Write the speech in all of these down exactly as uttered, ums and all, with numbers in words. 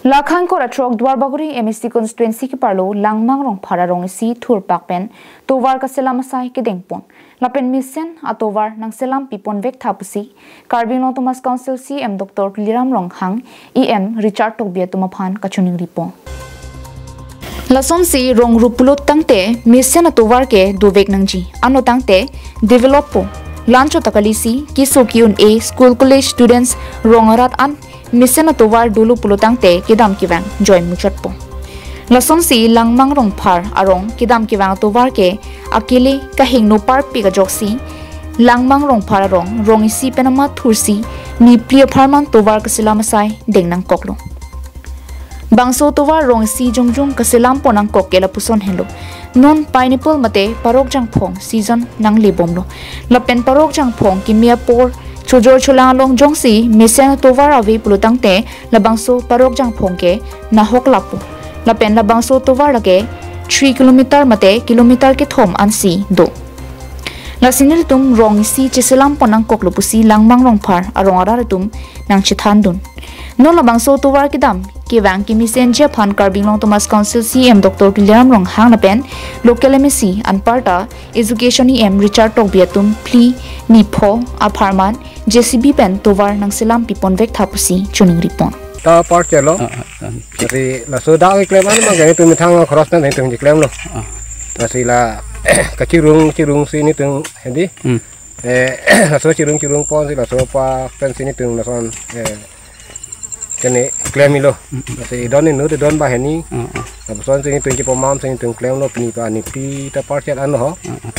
Lakhang kora throk Duarbagori M A C constituency keparlo Langmang Rongphar arong isi thurpak pen tovar kaselam asai kedengpon. Lapen mesen atovar nangselam pipon vek tha pusi Karbi Anglong Autonomous Council C E M Doctor Tuliram Ronghang, E M Richard Tokbi atum aphan kachiningri pon. Lasonsi rong rup pulo tangte mesen atovar ke dovek nangji. Ano tangte develop po. Lancho ta kalisi keso ke-un-e school college students rong arat an mesen atovar dolo pulo tangte kedam kevang joi muchot po. Lasonsi Langmang Rongphar arong kedam kevang atovar ke akele kahingno parpik ajoksi Langmang Rongphar arong rong isi pen amat thursi niphli apharman tovar kaselam asai deng nangkoklo. Bangso tovar rong isi jongjong kaselam pon nangkok ke lapuson henlo. Non pineapple mate parok jangphong season nanglebomlo. Lapen parok jangphong kimi apor chojor cholang along jongsi mesen tovar ave pulo tangte labangso parok jangphong ke nahok lapu. Lapen labangso tovar lake three kilometer mate kilometer kethom ansi do. Lasi nelitum rong isi cheselam pon nangkoklo pusi Langmang Rongphar arong arat atum nangchethandun. Non labangso tovar kedam kevang kemesen ji aphan Karbi Anglong Autonomous Council C E M Doctor Tuliram Ronghang lapen local M A C anparta Education E M Richard Tokbi atum phli nipho apharman J C B pen tovar nangselam pipon vek tha pusi chiningri pon. Ta parcel lo. Ah, ah, ah. Jadi laso dak keklem an mang itu methang cross na itu klemlo. Ah. Lasi la kachirung chirung si nitum hedi. Hmm. Eh, laso chirung chirung pon si laso pa pen si nitum lason, eh, kene klem ilo. Mm, mm. Lasi don ni nu te don ba heni. Mm, mm. Lapuson si nitum chipomam si nitum klemlo pini pa niphli ta parcel an ho. Mm, mm.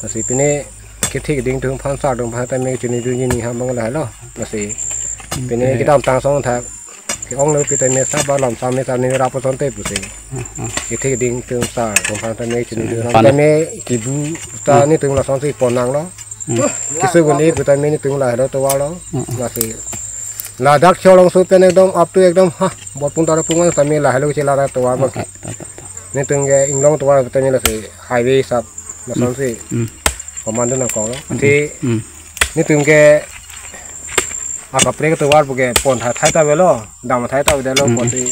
Lasi pine kethik ding tung phan sar tung phan ta me chini du ni ham bang lahelo. Lasi pine kedam tang song thak ke-onglo pi ta me saba lam sa me sa ni rapo son te pusi. Hmm, hmm. Kethik ding tung sar tung phan ta me chini tung Hmm. ta me kibu ta Hmm. nitum lasonsi pon nanglo. Hmm. Keso un-e pu ta me nitum lahelo tovar lo. Hmm, hmm. Lasi ladak cholong so pen ekdom up to ekdom ha bot pun ta pun ta me lahelo che ladak tovar lo. Hmm, ta, ta, ta. Nitum ke inglong tovar ta me lasi highway sap lasonsi. Hmm. Komando nangkoklo. Hmm. Si Hmm. nitum ke akaprek tovar puke pon thai thai ta avelo, dam thai ta avelo, Mm, mm. Pon si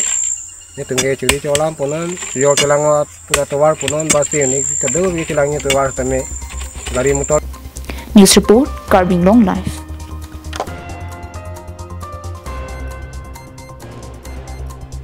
nitum ke churi cholam pon non, churi cholang wa pura tovar pon non, basi ni kado bi chelang ni tovar tame gari motor. News report, Karbi Anglong Live.